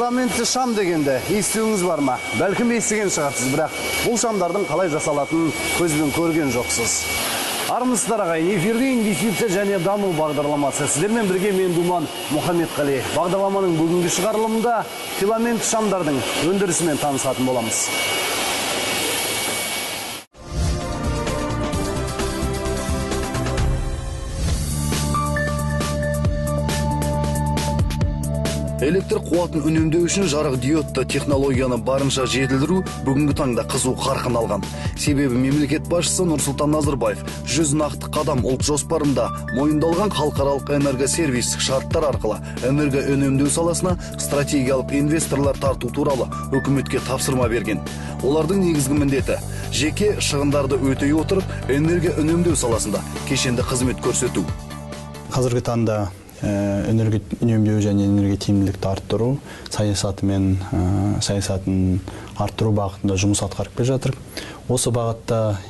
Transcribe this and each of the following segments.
Филаментті шам дегенді естуіңіз бар ма? Бәлкім естіген шығарсыз, бірақ бұл шамдардың қалай жасалатынын көзбен көрген жоқсыз. Армысыздар ағайын, эфирде инвестиция және даму бағдарламасы. Сіздермен бірге мен Думан Мұхаммедқали. Бағдарламаның бүгінгі шығарылымында филаментті шамдардың өндірісімен танысатын боламыз. Электр қуатын үнемдеу үшін жарық диодты технологияны барынша жетілдіру бүгінгі таңда қызу қарқын алған. Себебі мемлекет басшысы Нұрсұлтан Назарбаев 100 нақты қадам ұлт жоспарында мойындалған халықаралық энергосервистік шарттар арқылы энерго үнемдеу саласына стратегиялық инвесторлар тарту туралы үкіметке тапсырма берген. Олардың негізгі міндеті жеке шығындарды өтей отырып энергия үнемдеу саласында кешенді қызмет көрсету. Қазіргі таңда энергия үнемдеу және энергия тиімділікті арттыру саясатын арттыру бағытында жұмыс атқарып келе жатыр. Осы бағытта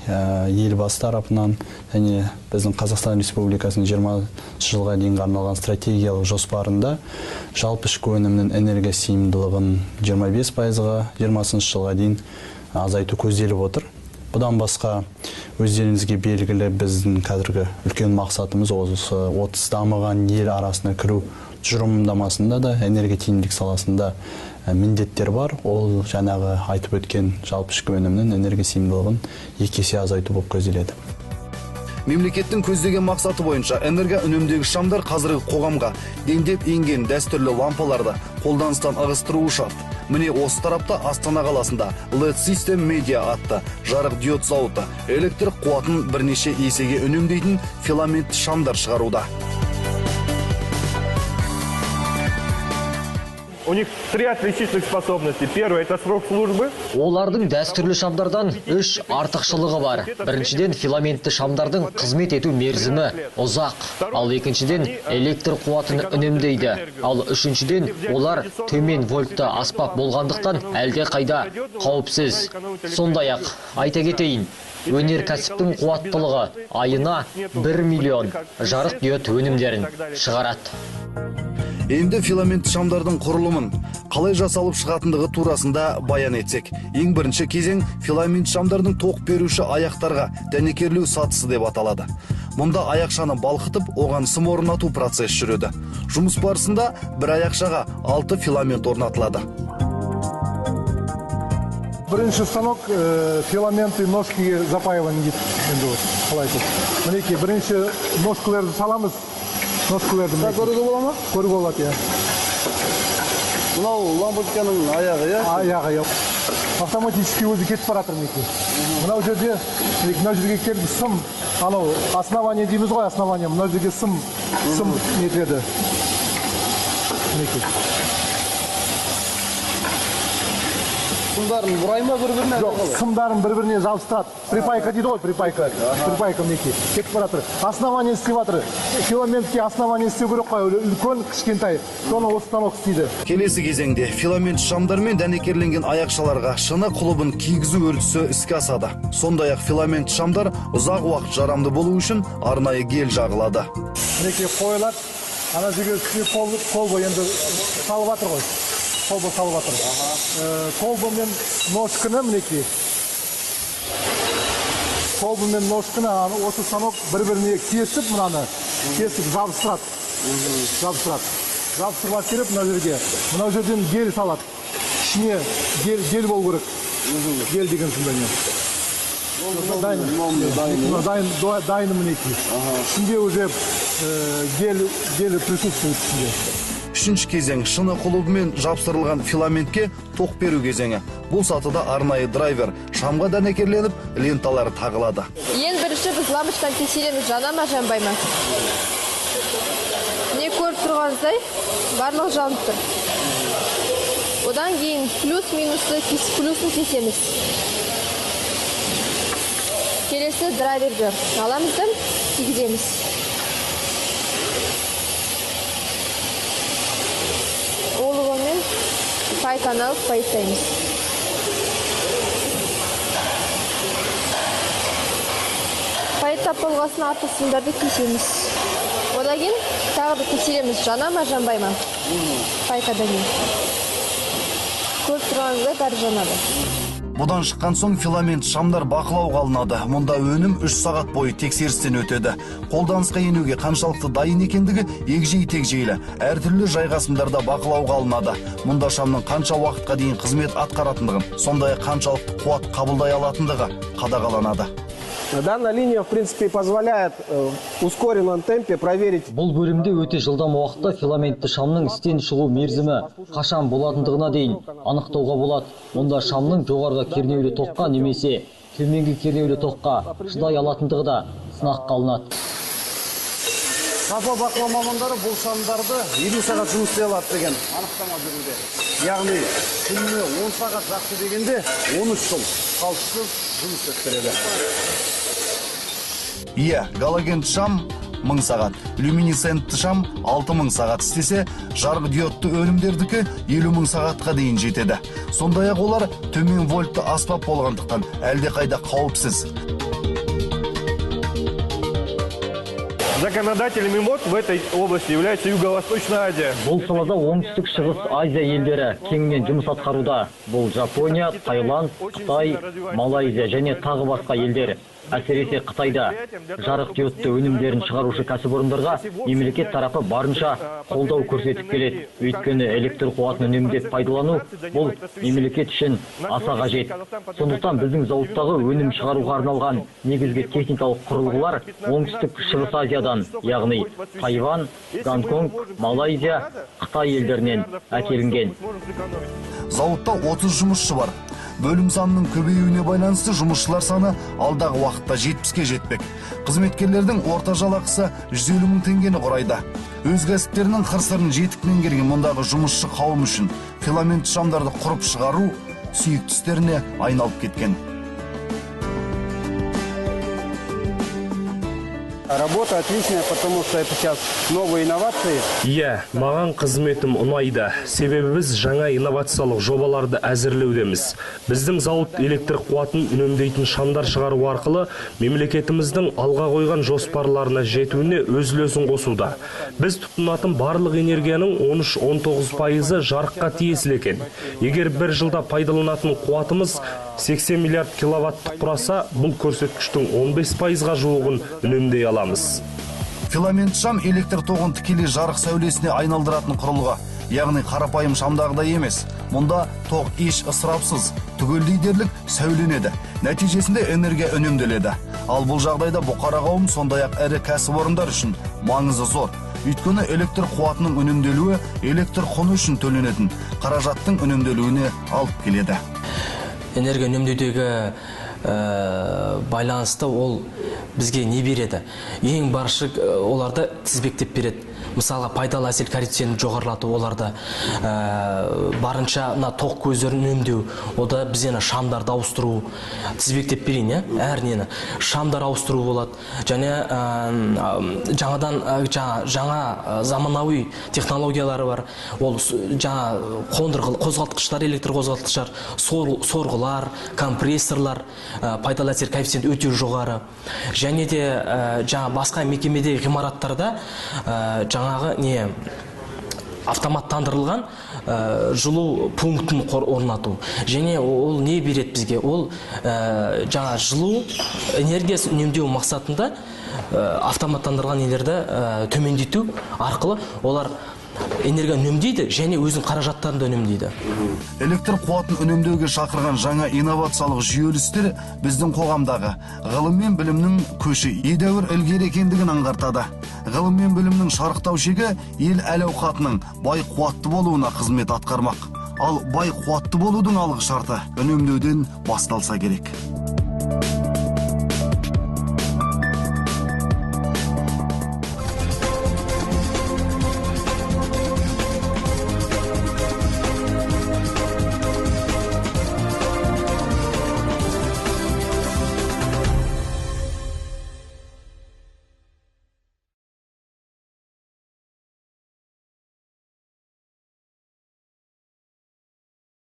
Елбасы тарапынан және біздің Қазақстан Республикасының 20 жылға дейінгі арналған стратегиялық жоспарында жалпы ішкі өнімнің энергия сиымдылығын 25%-ға 20 жылға дейін азайту көзделіп отыр. Бұдан басқа өздеріңізге белгілі біздің қазіргі үлкен мақсатымыз осы 30 дамыған ел арасына кіру тұжырымдамасында да энергия тиімділік саласында міндеттер бар. Ол жаңағы айтып өткен жалпы ішкі өнімнің энергия сиымдылығын 2 есе азайту болып көзделеді. Мемлекеттің көздеген мақсаты бойынша энергия үнемдегіш шамдар қазіргі қоғамға дендеп енген дәстүрлі лампаларды қолданыстан ығыстыруы шарт. Міне осы тарапта Астана қаласында LED System Media атты жарық диод зауыты электр қуатын бірнеше есеге үнемдейтін филаментті шамдар шығаруда. У них три отличительных способности. Первое – это срок службы. Олардың дәстүрлі шамдардан 3 артықшылығы бар. Біріншіден, филаментті шамдардың қызмет ету мерзімі ұзақ. Ал екіншіден, электр қуатын үнемдейді. Ал үшіншіден, олар төмен вольтты аспап болғандықтан әлде қайда қауіпсіз. Сондай-ақ, айта кетейін, өнеркәсіптің қуаттылығы айына 1 миллион жарық диод өнімдерін шығарады. Енді филаментті шамдардың құрылымын қалай жасалып шығатындығы турасында баян етсек. Ең бірінші кезең филаментті шамдардың тоқ беруші аяқтарға дәнекерлеу сатысы деп аталады. Мұнда аяқшаны балқытып, оған сым орнату процесі жүреді. Жұмыс барысында бір аяқшаға 6 филамент орнатылады. Бірінші станок филаменты ножки запаивание дейді. Енді қалай айтады? Мінекей бірінші ножкаларды саламыз. Көруге бола ма? Көруге болады, иә. Мынау лампочканың аяғы, иә? Аяғы, иә. Автоматически өзі кетіп бара жатыр мінекей. Мынау жерде, мынау жерге келіп сым, анау основание дейміз ғой, основание. Мынау жерге сым нетеді. Мінекей. Сымдарын бұрай ма бір-біріне? Жоқ, сымдарын бір-біріне жабыстырады. Припайка дейді ғой, припайка. Припайка мінекей. Кетіп бара жатыр. Основание істеп жатыр. Филаментке основание істеу керек қой, үлкен, кішкентай. Соны осы станок істейді. Келесі кезеңде филамент шамдармен дәнекерленген аяқшаларға шыны құлыбын кигізу үрдісі іске асады. Сондай-ақ филамент шамдар ұзақ уақыт жарамды болу үшін арнайы гель жағылады. Мінекей қойылады. Ана жерге үстіне колба енді салып жатыр ғой. Колба салып жатыр. Колба мен ножканы мінекей. Колба мен ножканы осы станок бір-біріне кесіп, мынаны кесіп жабыстырады. Жабыстырады. Жабыстырып келіп мына жерге. Мына жерден гель салады. Ішіне гель болу керек. Гель деген сондай не. Дайын мінекей. Ішінде уже гель присутствует ішінде. Үшінші кезең шыны құлыбымен жабыстырылған филаментке тоқ беру кезеңі. Бұл сатыда арнайы драйвер шамға дәнекерленіп, ленталары тағылады. Ең бірінші біз лампочканы тексереміз, жана ма, жанбай ма? Не көріп тұрғаныңыздай, барлығы жанып тұр. Одан кейін плюс минусты плюсын кесеміз. Келесі драйверді аламыз да кигіземіз. Олығымен пайканы алып пайыптаймыз. Пайыптап болғасын артық сымдарды кесеміз. Одан кейін тағы да тексереміз, жана ма, жанбай ма? Пайкадан кейін. Көріп тұрғаныңыздай бәрі жанады. Бұдан шыққан соң филамент шамдар бақылауға алынады. Мұнда өнім 3 сағат бойы тексерістен өтеді. Қолданысқа енуге қаншалықты дайын екендігі егжей-тегжейлі әртүрлі жайғасымдарда бақылауға алынады. Мұнда шамның қанша уақытқа дейін қызмет атқаратындығын, сондай-ақ қаншалықты қуат қабылдай алатындығы қадағаланады. Данная линия, в принципе, позволяет в ускоренном темпе проверить. Бұл бөлімде өте жылдам уақытта филаментті шамның істен шығу мерзімі қашан болатындығына дейін анықтауға болады. Онда шамның жоғарғы кернеулі тоққа немесе төменгі кернеулі тоққа шыдай алатындығы да сынаққа алынады. Сапа бақылау мамандары бұл шамдарды 50 сағат жұмыс істей алады деген анықтама беруде. Яғни күніне 10 сағат жақсы дегенде 13 жыл қалтқысыз жұмыс істеп береді. Иә, галогенді шам 1000 сағат, люминесцентті шам 6000 сағат істесе, жарық диодты өнімдердікі 50000 сағатқа дейін жетеді. Сондай-ақ олар төмен вольтты аспап болғандықтан әлдеқайда қауіпсіз. Законодателями мод в этой области является Юго-Восточная Азия. Бұл салада оңтүстік шығыс Азия елдері кеңінен жұмыс атқаруда. Бұл Жапония, Таиланд, Қытай, Малайзия және тағы басқа елдер. Әсіресе Қытайда жарық диодты өнімдерін шығарушы кәсіпорындарға мемлекет тарапы барынша қолдау көрсетіп келеді. Өйткені электр қуатын үнемдеп пайдалану бұл мемлекет үшін аса қажет. Сондықтан біздің зауыттағы өнім шығаруға арналған негізгі техникалық құрылғылар оңтүстік шығыс Азиядан, яғни Тайвань, Гонконг, Малайзия, Қытай елдерінен әкелінген. Зауытта 30 жұмысшы бар. Бөлім санының көбеюіне байланысты жұмысшылар саны алдағы уақытта 70-ке жетпек. Қызметкерлердің орта жалақысы 150 мың теңгені құрайды. Өз кәсіптерінің қыр-сырын жетік меңгерген мұндағы жұмысшы қауым үшін филаментті шамдарды құрып шығару сүйікті істеріне айналып кеткен. Работа отличная, потому что это сейчас новые инновации. Иә, маған қызметім ұнайды. Себебі біз жаңа инновациялық жобаларды әзірлеудеміз. Біздің зауыт электр қуатын үнемдейтін шамдар шығару арқылы мемлекетіміздің алға қойған жоспарларына жетуіне өз үлесін қосуда. Біз тұтынатын барлық энергияның 13-19% жарыққа тиесілі екен. Егер бір жылда пайдаланатын қуатымыз 80 миллиард киловатты құраса, бұл көрсеткіштің 15%-ға жуығын үнемдей аламыз. Филамент шам электр тоғын тікелей жарық сәулесіне айналдыратын құрылғы, яғни қарапайым шамдағыдай емес. Мұнда тоқ еш ысырапсыз, түгелдей дерлік сәуленеді. Нәтижесінде энергия үнемделеді. Ал бұл жағдайда бұқара қауым, сондай-ақ ірі кәсіпорындар үшін маңызы зор. Өйткені электр қуатының үнемделуі электр құны үшін төленетін қаражаттың үнемделуіне алып келеді. Энергия үнемдеудегі байланысты ол бізге не береді? Ең баршы оларды тізбектеп береді. Мысалға, пайдалы әсер коэффициентін жоғарылату, оларды барынша мына тоқ көздерін үнемдеу, ода біз ена шамдарды ауыстыру, тізбектеп берейін, әр нені. Шамдар ауыстыру болады. Және жаңадан жаңа заманауи технологиялары бар. Ол жаңа қондырғы қозғалтқыштар, электр қозғалтқыштар, сорғылар, компрессорлар, пайдалы әсер коэффициенті өте жоғары. Және де жаңа басқа мекемеде ғимараттарда жаңағы не автоматтандырылған жылу пунктін орнату. Және ол не береді бізге? Ол жаңа жылу энергиясын үнемдеу мақсатында автоматтандырылған нелерді төмендету арқылы олар энергия үнемдейді және өзінің қаражаттарын да үнемдейді. Электр қуатын үнемдеуге шақырған жаңа инновациялық жүйелі істер біздің қоғамдағы ғылым мен білімнің көші едәуір ілгері екендігін аңғартады. Ғылым мен білімнің шарықтау шегі ел әл-ауқатының бай қуатты болуына қызмет атқармақ. Ал бай қуатты болудың алғы шарты үнемдеуден басталса керек.